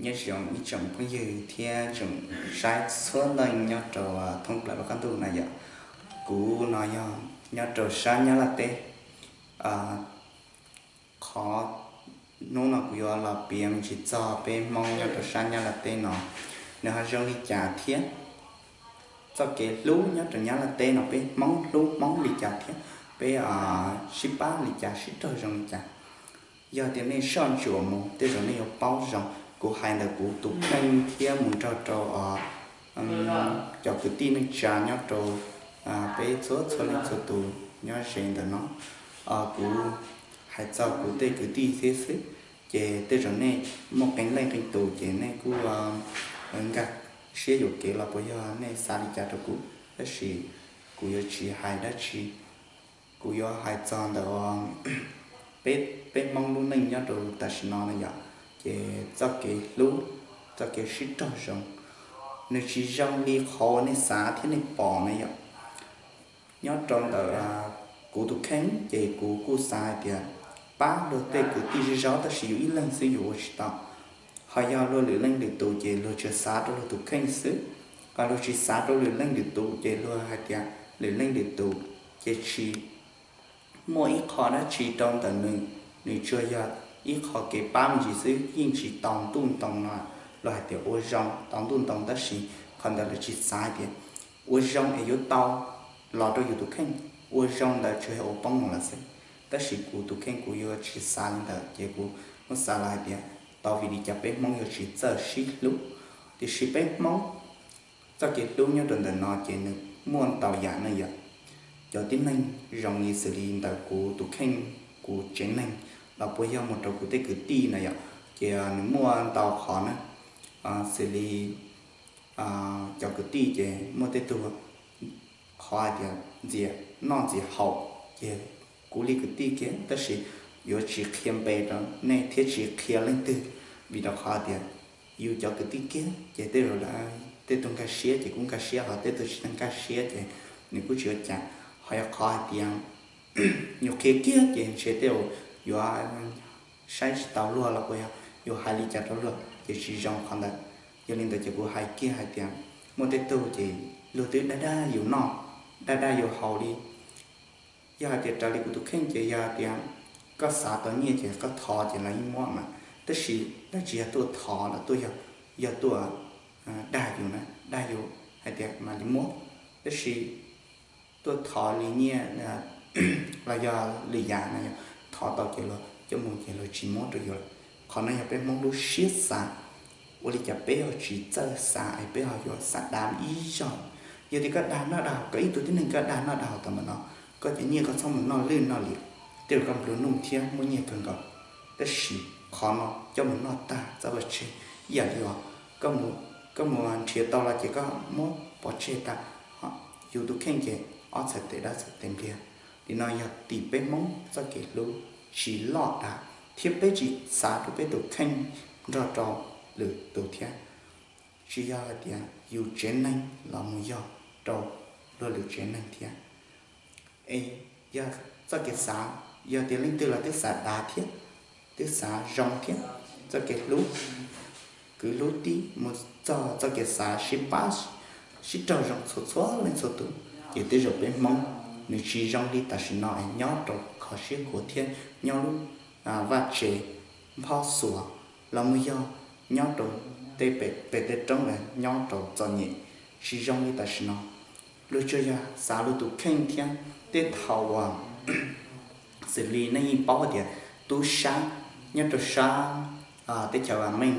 Nyob zoo ib tsoom phooj ywg thiab tsoom saib txhua leej nyob rau thoob plaws lub qab ntuj na yom. Kuv no yog nyob rau sab Nyab Laj teb. Qhov hnub no kuv yuav los piav me ntsis txog peb Hmoob nyob rau sab Nyab Laj teb no, nws ho zoo li cas thiab txoj kev hlub nyob rau Nyab Laj teb no peb Hmoob hlub Hmoob li cas thiab peb sib pab li cas sib raug zoo li cas. Yog tias nej soj ntsuam mus tej zaum nej yuav paub zoo. Kuv hais ntawm kuv tus kheej thiab mus nrog rau cov kwv tij neej tsa nyob rau peb txhua txhua leej txhua tus nyob ze ntawm no. Kuv hais txog kuv tej kwv tij thiab xwb, ces tej zaum nej muaj qee leej qee tus ces nej kuj nkag siab yuam kev los puas yog nej xav li cas rau kuv, tab sis kuv yuav tsis hais dab tsi. Kuv yuav hais txog ntawm peb Hmoob lub neej nyob rau tam sim no na yom, ces txoj kev hlub, txoj kev sib raug zoo, nws tsis zoo li qhov uas nej xav thiab nej pom na yom. Nyob rau ntawm kuv tus kheej ces kuv kuj xav hais tias pab luag tej kwv tij zej zog tab sis yus ib leeg xwb yus ua tsis tau. Ho yog luag lwm leej lwm tus ces luag tsuas xav rau luag tus kheej xwb. Ho luag tsis xav rau lwm leej lwm tus ces luag hais tias lwm leej lwm tus ces tsis muaj ib qho dab tsi rau ntawm nws, nws tsuas yog ib qho kev pab me ntsis xwb yeej tsis tau ntuj ntoo no. Luag hais tias ua zoo tau ntuj ntoo tab sis qhov ntawd lawv tsis xav hais tias ua zoo es yuav tau los rau yus tus kheej, ua zoo ntawd tsuas yog ua poob mus lawm xwb. Tab sis kuv tus kheej kuv yuav tsis xav li ntawd ces kuv muab xav los hais tias tau vim li cas peb Hmoob yuav tsis txawj sib hlub. Tiam sis peb Hmoob txoj kev hlub nyob rau ntawm no ces nws muaj ntau yam na yom. Cov tib neeg zoo li xws li ntawm kuv tus kheej, kuv tsev neeg los puas yog mus rau kuv tej kwv tij na yom, ces nws muaj ntau qhov na, xws li cov kwv tij ces muaj tej tug qhov hais tias ntxias noj ntxias haus, ces kuv li kwv tij kiag tab sis yuav tsis qhia npe rau nej thiab tsis qhia leej twg, vim rau qhov tias yus cov kwv tij kiag ces tej zaum lawv tej tug nkag siab ces kuj nkag siab, ho tej tug tsis tau nkag siab ces nws kuj tsis ua cas. Ho yog qhov hais tias yus qhia kiag ces ntshe tej zaum yuav saib tsis taus luag los puas yog yuav hais li cas rau luag ces tsis zoo qhov ntawd. Yog li ntawd ces kuv hais kiag hais tias muaj tej tug ces luag twb dag dag yus noj, dag dag yus haus li. Yog hais tias raws li kuv tus kheej ces yog hais tias koj xav tau nyiaj ces koj thov ces lawv yeej muab mas, tab sis lawv tsis yog tuaj thov, lawv tuaj yog, yog tuaj dag yus na, dag yus hais tias mam li muab. Tab sis tuaj thov li nyiaj los yog lwm yam no yog thov tau ces luag coj mus ces luag tsis muab rau yus lawm. Qhov no yog peb Hmoob lub siab xav. Ua li cas peb ho tsis txawj xav es peb ho yuav xav dag ib zaug? Yog tias koj dag noj dag haus, koj ib tug tib neeg koj dag noj dag haus tau ntawm no, koj cov nyiaj koj txhob mus noj lwj noj liam, tej zaum koj nplua nuj thiab muaj nyiaj kawg nkaus. Tab sis qhov no coj mus noj tag txhob pov tseg ib yam li os. Koj mus nrhiav tau los ces koj muab pov tseg tag, yus tus kheej ces ob txhais tes dawb txhais tes npliag. Li no yog tim peb Hmoob txoj kev hlub tsis loj dag thiab peb tsis xav rau peb tus kheej nrog rau lwm tus thiab. Tsis yog hais tias yus tsev neeg los mus yog rau luag lwm tsev neeg thiab. Es yog txoj kev xav, yog tias leej twg los twb xav dav thiab, twb xav zoo thiab, txoj kev hlub kwv hlub tij mus txog txoj kev xav sib pab sib raug zoo txhua txhua leej txhua tus, ces tej zaum peb Hmoob nws tsis zoo li tam sim no es nyob rau kho siab khuav thiab nyob lub vaj tse nphob xuas los mus yog nyob rau tej pem tej roob es nyob rau txom nyem, tsis zoo li tam sim no. Luag tsuas yog xav luag tus kheej thiab tej thaum uas xws li nej yeej paub tias tub sab nyob rau sab teb chaws Vam Meej,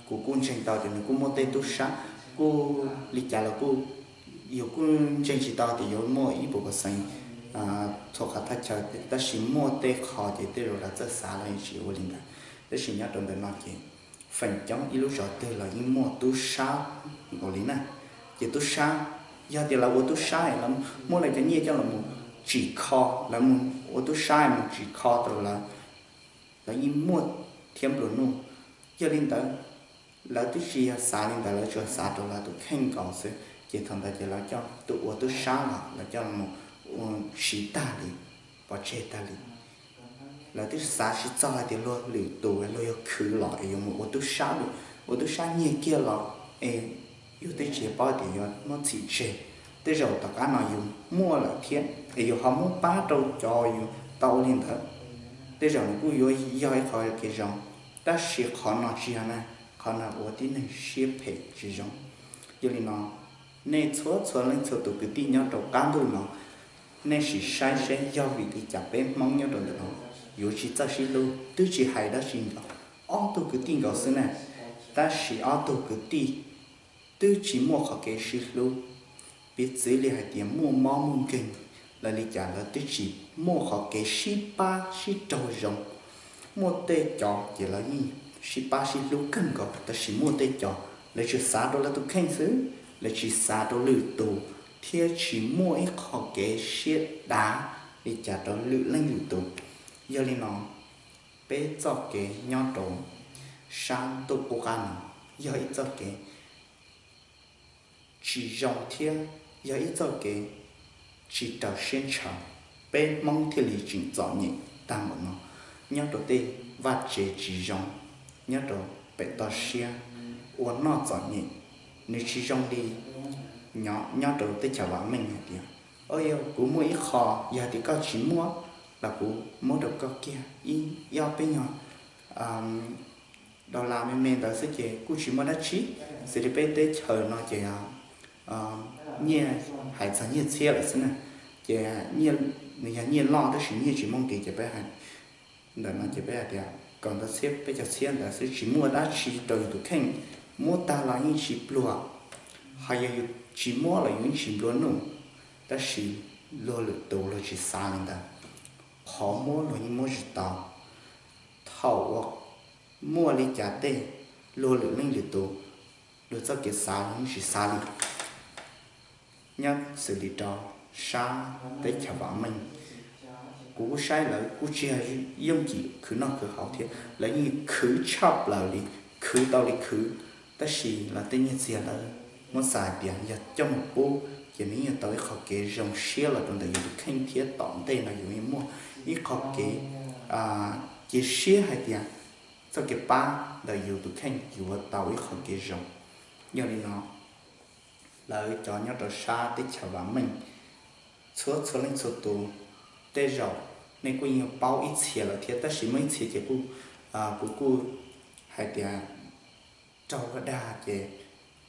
kuv kuj ntseeg tau tias nws kuj muaj tej tub sab, kuj li cas los kuj, yus kuj ntseeg tsis tau tias yuav muaj ib puas percent txhua qhov thaj chaw, tab sis muaj tej qho ces tej zaum lawv txawj xav los tsis ua li ntawd. Tab sis nyob rau ntawm no ces feem coob ib lub zos twg los yeej muaj tub sab nkaus li na. Ces tub sab, yog tias lawv ua tub sab es lawv muab lawv cov nyiaj coj los mus tsim kho, lawv mus ua tub sab mus tsim kho rau lawv, lawv yeej muaj thiab nplua nuj. Yog li ntawd, lawv twb tsis yog xav li ntawd, lawv tsuas xav rau lawv tus kheej nkaus xwb, ces thaum ntawd ces lawv coj tus ua tub sab los lawv coj los siv tag li, pov tseg tag li. Lawv twb xav tsis txog hais tias luag lwm tus luag yuav khwv los es yuav mus ua tub sab li. ua tub sab nyiag kiag los es yus twb tsis paub tias yuav muab txhim tseg. Tej zaum tom qab no yus muaj lawm thiab es yus ho muab pab rau cov yus tau ua li ntawd. Tej zaum nws kuj yuav yog ib qho kev zoo, tab sis qhov no tsis yog na, qhov no ua tib neeg siab phem tsis zoo. Yog li no, nej txhua txhua leej txhua tus kwv tij nyob rau qab ntuj no, nej sim saib seb yog vim li cas peb Hmoob nyob rau ntawm no yuav tsis txawj sib hlub, twb tsis hais dab tsi nkaus, ob tug kwv tij nkaus xwb na, tab sis ob tug kwv tij twb tsis muaj qhov kev sib hlub. Piv txwv li hais tias muaj mob muaj nkeeg los li cas lawv twb tsis muaj qhov kev sib pab sib raug zoo. Muaj tej cov ces lawv yeej sib pab sib hlub kawg nkaus, tab sis muaj tej cov lawv tsuas xav rau lawv tus kheej xwb, lawv tsis xav rau lwm tus thiab tsis muaj ib qho kev siab dav li cas rau lwm leej lwm tus. Yog li no, peb txoj kev nyob rau sab ntuj qub qab no yog ib txoj kev tsis zoo thiab yog ib txoj kev tsis raws siab ntshaw, peb Hmoob thiaj li tseem txom nyem tag npaum no. Nyob rau tej vaj tsev tsis zoo, nyob rau pem toj siab, ua noj txom nyem, nws tsis zoo li nyob rau teb chaws vam meej hais tias, o yog kuv muaj ib qho, yog tias koj tsis muaj los kuv muab rau koj kiag ib ob peb nyuag dollar me me ntawd xwb ces kuj tsis muaj dab tsi. Xws li peb teb chaws no ces nyiaj, hais txog nyiaj txiag lawm xwb na, ces nws yog nyiaj loj tab sis nyiaj tsis muaj nqis ces peb, ntawm no ces peb hais tias kaum ntau txhiab peb caug txhiab ntawd xwb tsis muaj dab tsi rau yus tus kheej, muab tag los yeej tsis pluag, ho yog yus tsis muab los yus yeej tsis nplua nuj. Tab sis luag lwm tus luag tsis xav li ntawd, qhov muab luag yeej muab tsis tau. Thaum uas muaj li cas tej, luag lwm leej lwm tus luag txoj kev xav luag yeej tsis xav li. Nyob xws li rau sab teb chaws vam meej, kuv kuj saib lawv kuj tsis yog yooj yim khwv noj khwv haus thiab, lawv yeej khwv tshaj plaws li, khwv tau li khwv. Tab sis lawv tej nyiaj txiag lawv muab xav hais tias yog coj mus pub ces nws yeej yuav tau ib qho kev zoo siab los rau ntawm yus tus kheej thiab tom ntej no yus yeej muaj ib qho kev cia siab hais tias txoj kev pab ntawm yus tus kheej yuav tau ib qho kev zoo. Yog li no, lawv cov nyob rau sab teb chaws vam meej, txhua txhua leej txhua tus, tej zaum nej kuj yeej paub ib txhia lawm thiab, tab sis muaj ib txhia ces kuv kuj hais tias raug dag ces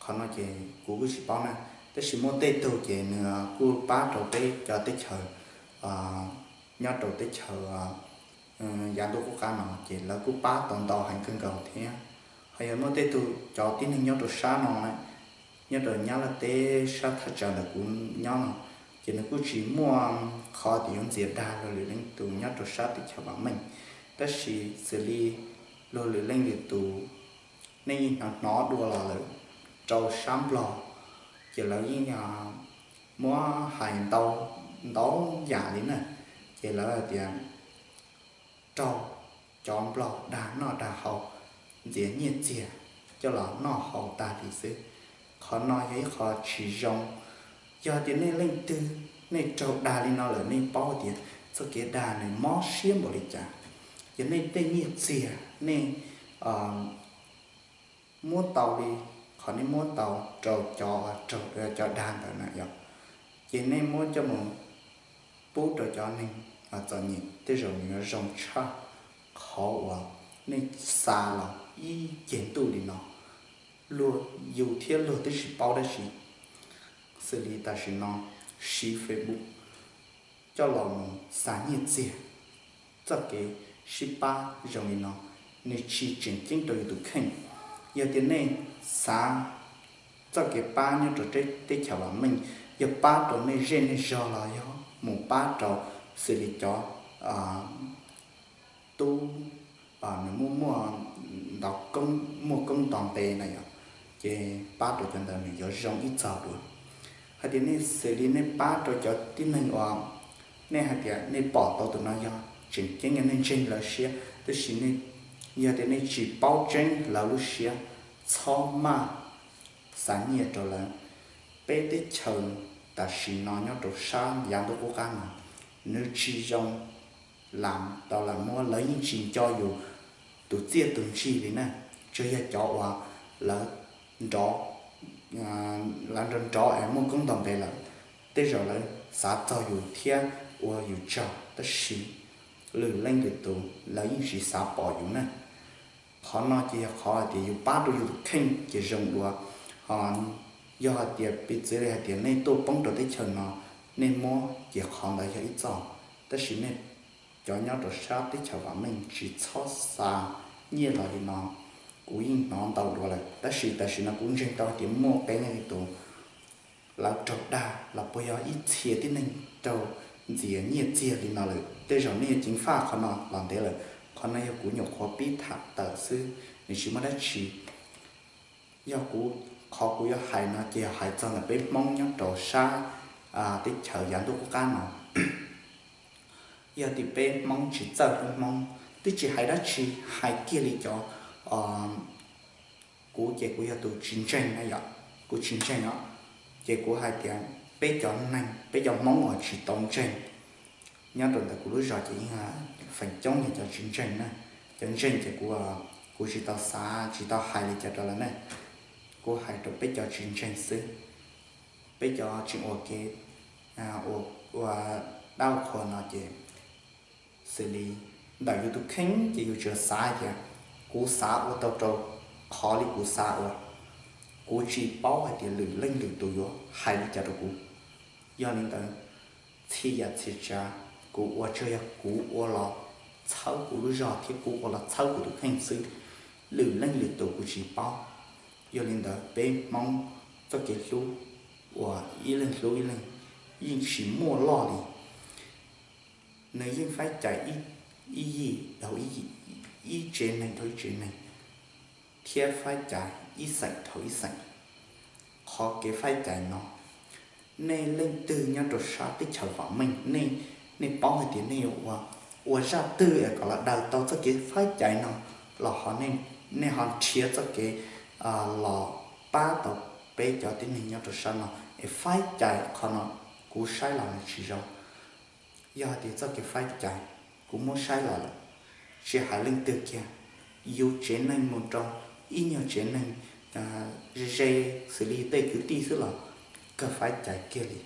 qhov no ces kuv kuj tsis paub na. Tab sis muaj tej tug ces nws kuj pab rau peb cov teb chaws nyob rau teb chaws yav ntuj qub qab no ces lawv kuj pab tau ntau heev kawg nkaus thiab. Ho yog muaj tej tug cov tib neeg nyob rau sab no, nyob rau Nyab Laj teb sab thaj tsam ntawm kuv nyob no, ces nws kuj tsis muaj qhov tias yuav ntxias dag luag lwm leej tus nyob rau sab teb chaws vam meej. Tab sis xws li luag lwm leej lwm tus, nej yeej hnov hnov dua los lawm, rau sab Nplog ces lawv yeej muab hais ntau ntau yam li na, ces lawv hais tias raug cov Nplog dag noj dag haus, ntxias nyiaj txiag coj los noj haus tag li xwb. Qhov no yog ib qho tsis zoo. Yog tias nej leej twg nej raug dag li no lawm nej paub tias txoj kev dag nws mob siab npaum li cas, yog nej tej nyiaj txiag nej muab tau li qhov nej muab tau rau cov, rau cov dag ntawd na yom, ces nej muab coj mus pub rau cov neeg txom nyem tej zaum nws yuav zoo tshaj qhov uas nej xa los ib ceg ntuj li no. Luag, yus thiab luag twb tsis paub dab tsi, xws li tam sim no siv Facebook coj los mus xa nyiaj txiag. Txoj kev sib pab zoo li no nws tsis tseem ceeb rau yus tus kheej. Yog tias nej xav txoj kev pab nyob rau teb chaws vam meej, yog pab rau nej zej nej zog los yog mus pab rau xws li cov tub nws muaj muaj ntau koob, muaj koob nto npe na yom, ces pab rau cov ntawd nws yuav zoo ib txog dua. Hais tias nej xws li nej pab rau cov tib neeg uas nej hais tias nej pom tau tus no yog tseem ceeb, nej ntseeg lawv siab, tab sis yog tias nej tsis paub tseeb lawv lub siab, txhob maj xa nyiaj rau lawv. Peb teb chaws tam sim no nyob rau sab yav ntuj qub qab no, nws tsis zoo lam tau lam muab, lawv yeej tsis nco yus tus txiaj tus ntsig li na. Tsuas yog cov uas lawv nrov, lawv nrov nrov es muaj koob nto ntev lawm, tej zaum lawv xav txog yus thiab ua yus tsaug, tab sis lwm leej lwm tus lawv yeej tsis xav pom yus ne. Qhov no ces yog qhov hais tias yus pab rau yus tus kheej ces zoo dua. Ho yog hais tias piv txwv li hais tias nej tuaj poob rau teb chaws no, nej muab ces qhov ntawd yog ib txoj, tab sis nej cov nyob rau sab teb chaws vam meej tsis txhob xa nyiaj los li no. Kuv yeej hnov ntau dua lawm, tab sis tam sim no kuv ntseeg tau hais tias muaj qee leej tus lawv raug dag los puas yog ib txhia tib neeg raug ntxias nyiaj txiag li no lawm. Tej zaum nej yuav ceev faj qhov no los ntev lawm. Qhov no yog kuv nyuam qhuav pib tham tawm xwb, nws tsis muaj dab tsi. Yog kuv, qhov kuv yuav hais no ces yog hais txog ntawm peb Hmoob nyob rau sab teb chaws yav ntuj qub qab no. Yog tias peb Hmoob tsis txawj hlub Hmoob, twb tsis hais dab tsi, hais kiag li cov, kuv ces kuv yog tus tsis ntseeg na yom, kuv tsis ntseeg os, ces kuv hais tias peb cov neeg, peb cov Hmoob uas tsis tau ntseeg nyob rau ntawm kuv lub zos ces yeej feem coob yog cov tsis ntseeg na. Cov ntseeg ces kuv, kuv tsis tau xav tsis tau hais li cas rau lawv ne. Kuv hais rau peb cov tsis ntseeg xwb, peb cov tseem ua kev, ua, ua dab ua qhua no ces xws li ntawm yus tus kheej ces yus tsuas xav tias kuv xav ua tau rau qhov li kuv xav ua. Kuv tsis paub hais tias lwm leej lwm tus yuav hais li cas rau kuv. Yog li ntawd, txhia yam txhia tsav kuv ua tsuas yog kuv ua los txhawb kuv lub zog thiab kuv ua los txhawb kuv tus kheej xwb. Lwm leej lwm tus kuv tsis paub. Yog li ntawd peb Hmoob txoj kev hlub uas ib leeg hlub ib leeg yeej tsis muaj loj li. Nws yeej faib cais ib yim dhau ib yim, ib tsev neeg dhau ib tsev neeg, thiab faib cais ib xeem dhau ib xeem. Qhov kev faib cais no, nej leej twg nyob rau sab teb chaws vam meej, nej, nej paub hais tias nej yuav ua, ua zaj twg es kom los daws tau txoj kev faib cais no los ho, nej ho nrhiav txoj kev los pab tau peb cov tib neeg nyob rau sab no es faib cais. Qhov no kuv saib los nws tsis zoo. Yog hais tias txoj kev faib cais kuv muab saib los lawm, tsis hais leej twg kiag, yus tsev neeg mus rau ib nyuag tsev neeg ze ze xws li tej kwv tij xwb los kawg faib cais kiag li.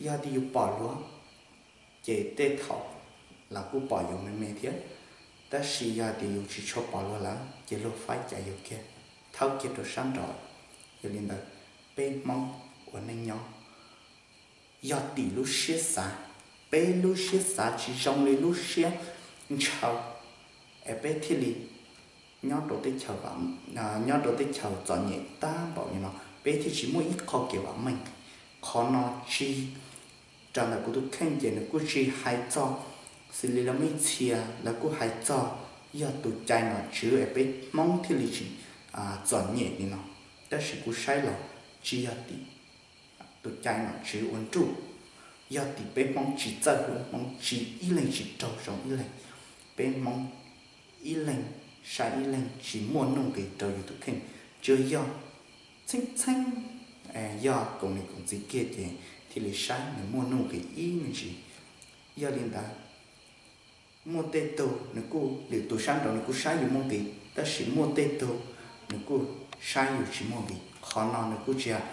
Yog tias yus pom luag ces tej thaum lawv kuj pom yus me me thiab, tab sis yog tias yus tsis tshua pom luag lawm ces luag faib cais yus kiag, thawb kiag rau sab nraud. Yog li ntawd, peb Hmoob ua neej nyob, yog tim lub siab xav, peb lub siab xav tsis zoo li lub siab ntshaw, es peb thiaj li nyob rau teb chaws, nyob rau teb chaws txom nyem tag npaum li no, peb thiaj tsis muaj ib qho kev vam meej. Qhov no tsis, raws ntawm kuv tus kheej ces nws kuj tsis hais txog xws li lawv muaj ib txhia, lawv kuj hais txog yog tus cai nom tswv es peb Hmoob thiaj li tsis txom nyem li no. Tab sis kuv saib los tsis yog tim tus cai nom tswv ua nruj, yog tim peb Hmoob tsis txawj hlub Hmoob, tsis ib leeg tsis raug zoo ib leeg. Peb Hmoob ib leeg saib ib leeg tsis muaj nuj nqis rau yus tus kheej, tsuas yog txheeb txheeb, yog koom niam koom txiv kiag ces thiaj li saib nws muaj nuj nqis ib me ntsis. Yog li ntawd, muaj tej tug nws kuj, lwm tus sab nraud nws kuj saib yus muaj nqis, tab sis muaj tej tug nws kuj saib yus tsis muaj nqis. Qhov no nws kuj tsis yog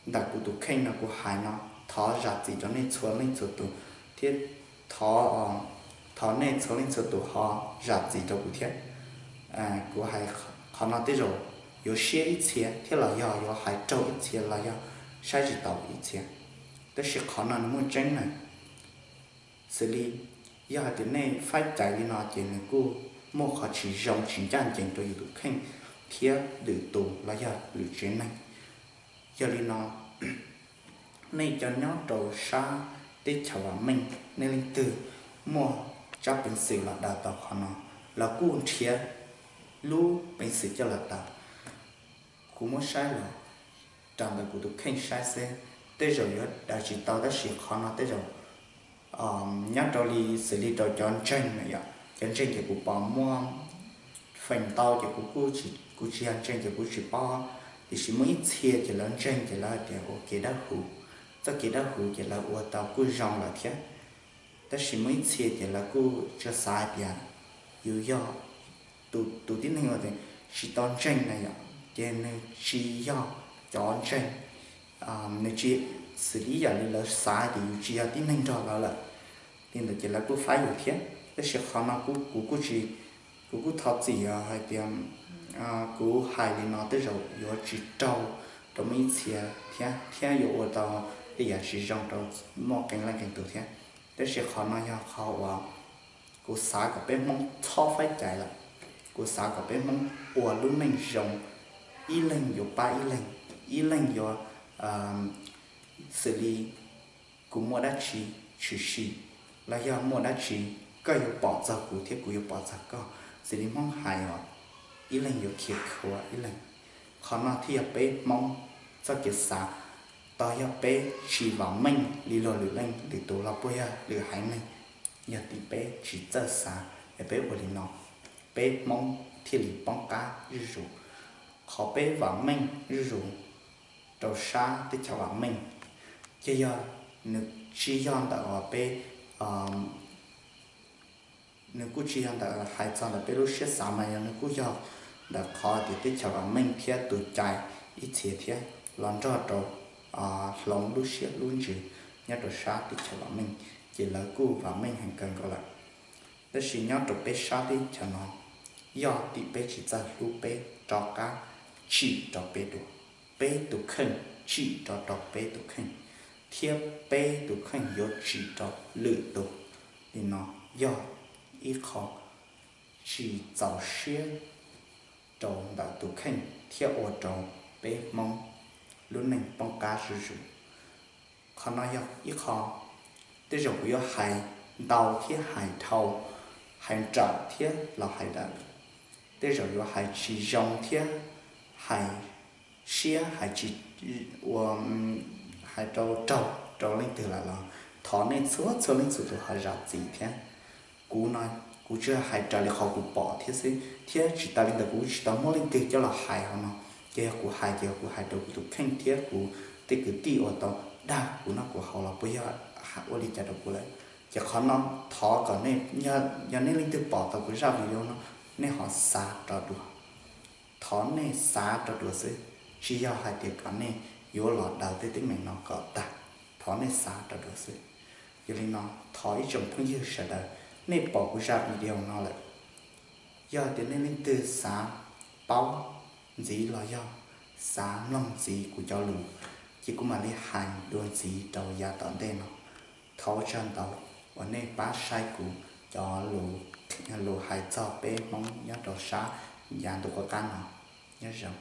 ntawm kuv tus kheej no kuv hais no, thov zam txim rau nej txhua leej txhua tus thiab thov, thov nej txhua leej txhua tus ho zam txim rau kuv thiab. Kuv hais qhov no tej zaum yuav siab ib txhia thiab los yog yuav hais raug ib txhia los yog saib tsis taus ib txhia, tab sis qhov no nws muaj tseeb na. Xws li yog hais tias nej faib cais li no ces nws kuj muaj qhov tsis zoo tsis ncaj ncees rau yus tus kheej thiab lwm tus los yog lwm tsev neeg. Yog li no, nej cov nyob rau sab teb chaws vam meej, nej leej twg muaj tsab peev xwm los daws tau qhov no, los kuj nrhiav lub peev xwm coj los daws. Kuv muab saib los raws ntawm kuv tus kheej saib xwb, tej zaum yuav daws tsis tau, tab sis qhov no tej zaum nyob rau li xws li rau cov ntseeg na yom, cov ntseeg ces kuv pom muaj feem ntau ces kuv, kuv tsis yog ntseeg ces kuv tsis paub, tiam sis muaj ib txhia ces lawv ntseeg ces lawv hais tias ua kev dawb huv, txoj kev dawb huv ces lawv ua tau kuj zoo lawm thiab. Tab sis muaj ib txhia ces lawv kuj tsuas xav hais tias yus yog tus tib neeg uas tsis tau ntseeg na yom, ces nws tsis yog cov ntseeg, nws tsis, xws li yam li lawv xav tias yus tsis yog tib neeg nrog lawv lawm. Li ntawd ces lawv kuj faib yus thiab. Tab sis qhov no kuv kuj tsis, kuv kuj thov txim os hais tias kuv hais li no tej zaum yuav tsis raug rau muaj ib txhia thiab, thiab yuav ua tau tej yam tsis zoo rau muaj qee leej qee tus thiab. Tab sis qhov no yog qhov uas kuv xav kom peb Hmoob txhob faib cai lawm. Kuv xav kom peb Hmoob ua lub neej zoo, ib leeg yuav pab ib leeg, ib leeg yuav, xws li kuv muaj dab tsi tshwm sim los yog muaj dab tsi, koj yuav pom txog kuv thiab kuv yuav pom txog koj. Xws li Hmoob hais os, ib leeg yuav khiav khuav ib leeg. Qhov no thiaj yog peb Hmoob txoj kev xav. Tau yog peb tsis vam meej li luag lwm leej lwm tus los puas yog lwm haiv neeg, yog tim peb tsis txawj xav es peb ua li no, peb Hmoob thiaj li poob qab zuj zus. Qhov peb vam meej zuj zus rau sab teb chaws vam meej, ces yog nws tsis yog ntawm peb, nws kuj tsis yog ntawm hais txog ntawm peb lub siab xav mas yog nws kuj yog ntawm qhov tias teb chaws vam meej thiab tus cai ib txhia thiab los nrog rau hloov lub siab lub ntsws nyob rau sab teb chaws vam meej, ces lawv kuj vam meej heev kawg nkaus lawm. Tab sis nyob rau peb sab teb chaws no, yog tim peb tsis txawj hlub peb rov qab tsim rau peb dua, peb tus kheej tsim rov rau peb tus kheej, thiab peb tus kheej yuav tsim rau lwm tus. Li no yog ib qho tsis txaus siab rau ntawm tus kheej thiab ua rau peb Hmoob lub neej poob qab zuj zus. Qhov no yog ib qho tej zaum kuv yuav hais ntau thiab hais dhau, hais nrawm thiab los hais daws, tej zaum yuav hais tsis zoo thiab hais siab hais tsis ua, hais rau raug rau leej twg lawm los thov nej txhua txhua leej txhua tus ho zam txim thiab. Kuv no, kuv tsuas hais raws li qhov kuv pom thiab xwb, thiab tsis tas li ntawd kuv tsis tau muaj leej twg coj los hais hauv no. Ces yog kuv hais ces kuv hais rau kuv tus kheej thiab kuv tej kwv tij uas tau dag kuv noj kuv haus los puas yog ua li cas rau kuv lawm. Ces qhov no thov kom nej, yog nej leej twg pom tau kuv zaj video no, nej ho xav rov dua. Thov nej xav rau dua xwb, tsis yog hais tias kom nej yuav los daws tej teeb meem no kom tag. Thov nej xav rau dua xwb. Yog li no, thov ib tsoom phooj ywg sawv daws, nej pom kuv zaj video no lawm, yog tias nej leej twg xav paub ntxiv los yog xav mloog ntxiv kuv cov lus, ces kuv mam li hais dua ntxiv rau yav tom ntej no. Thov ua tsaug ntau uas nej pab saib kuv cov lus hais txog peb Hmoob nyob rau sab yav ntuj qub qab no. Nyob zoo.